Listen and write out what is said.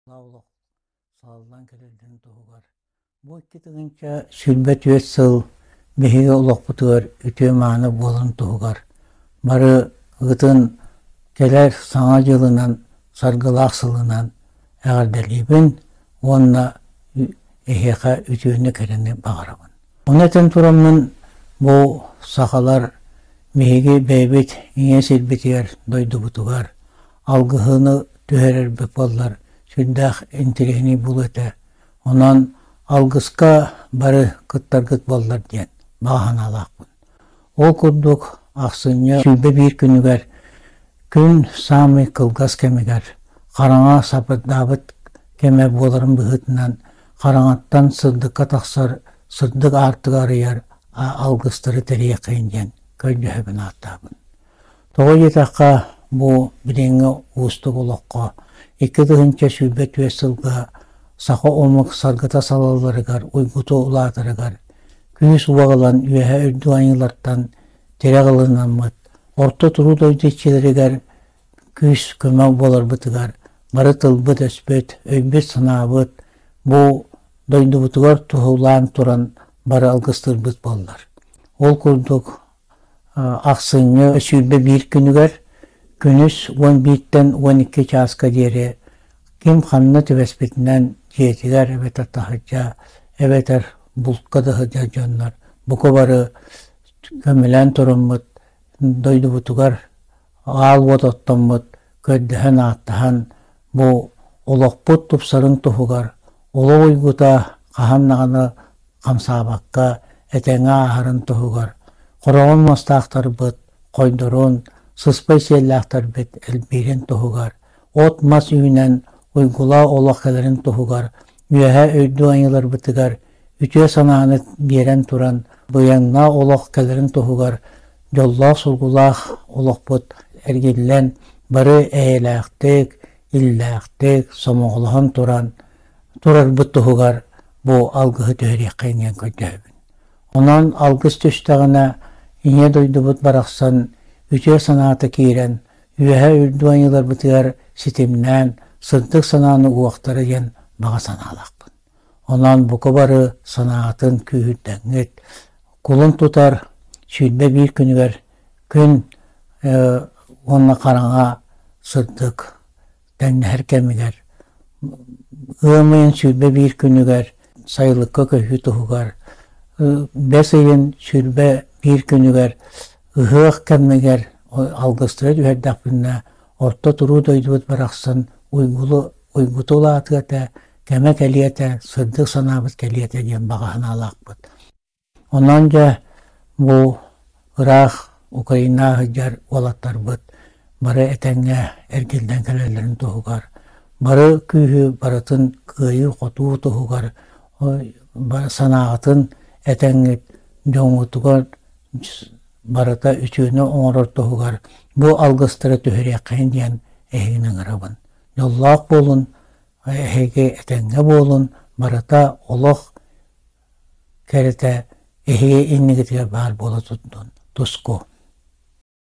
Олох салаллан кэлэллэрин туһугар бу 2024 сыл биһиги олохпутугар үтүө-мааны буоларын туһугар барыгытын кэлэр Саҥа дьылынан, саргылаах сылынан эҕэрдэлиибин уонна эһиэхэ үтүөнү-кэрэни баҕарабын. Ону этэн тураммын бу сахалар биһиги бэйэбит ийэ сирбитигэр, дойдубутугар алгыһыны түһэрэрбит буоллар сүрдээх интэриэһинэй буолуо этэ. Онон алгыска бары кыттаргыт буоллар диэн баҕа санаалаахпын. Ол курдук ахсынньы 21 күнүгэр күн саамай кылгас кэмигэр хараҥа сапырдаабыт кэмэ буоларын быһыытынан хараҥаттан сырдыкка тахсар сырдык аартыгы арыйар алгыстары тэрийиэххэйин диэн көрдөһөбүн ааттаабын. Тоҕо диэтэххэ, бу билиҥҥи уустук олоххо 2024 сылга саха омук саргыта салалларыгар, уйгута улаатарыгар күүс уох ылан үөһэ үрдүк айыылартан тирэх ылынаммыт, орто туруу дойду иччилэригэр күүс-көмө буоларбытыгар бары тылбыт-өспүт, өйбүт-санаабыт бу дойдубутугар туһулаан туран бары алгыстыырбыт буоллар. Ол курдук Ахсынньы 21 күнүгэр күнүс 11-тэн 12 чааска диэри ким ханна түбэспитинэн дьиэтигэр эбэтэр таһырдьа, эбэтэр булка да сылдьар дьоннор бука бары көмөлөөн туруммут дойдубутугар аал уот оттоммут, көрдөһөн-ааттаһан бу олохпут тупсарын туһугар олох уйгута хаһан даҕаны хамсаабакка этэҥҥэ ааһарын туһугар хороҕор муостаахтарбыт хойдорун, сыспай сиэллээхтэрбит элбиирин туһугар, от-мас үүнэн уйгулаах олох кэлэрин туһугар үөһэ өйдүү айыыларбытыгар үтүө санааны биэрэн туран быйаҥнаах олох кэлэрин туһугар дьоллоох-соргулаах олохпут эргиллэн бары эйэлээхтик, иллээхтик сомоҕолоһон туран турарбыт туһугар бу алгыһы түһэриэххэ диэн көрдөһөбүн. Онон алгыс түстэҕинэ Ийэ дойдубут барахсан үтүө санаата киирэн, үөһэ үрдүк айыыларбытыгар ситимнээн сырдык санааны уохтара диэн баҕа санаалаахпын. Онон бука бары санаатын күүһүрдэҥҥит, кулун тутар 21 күнүгэр күн уонна хараҥа сырдык тэҥнэһэр кэмигэр ыам ыйын 21 күнүгэр сайылыкка көһүү туһугар бэс ыйын 21 күнүгэр ыһыах кэмигэр алгыстара түһэрдэхпинэ орто туруу дойдубут барахсан уйгулу уйгута улаатыа этэ, кэмэ кэлиэ этэ, сырдык санаабыт кэлиэ этэ диэн баҕа санаалаахпыт. Онон дьэ бу ыраах Украинаҕа сылдьар уолаттарбыт бары этэҥҥэ эргиллэн кэлэллэрин туһугар, бары күүһү барытын кыайыы-хотуу туһугар санааҕытын этэҥҥит дьоҥҥутугар барыта үтүөнү оҥорор туһугар бу алгыстары түһэриэххэйин диэн эһигини ыҥырабын. Дьоллоох буолун, эһиги этэҥҥэ буолун, барыта олох кэрэтэ эһиги иннигитигэр баар буола турдун, туску.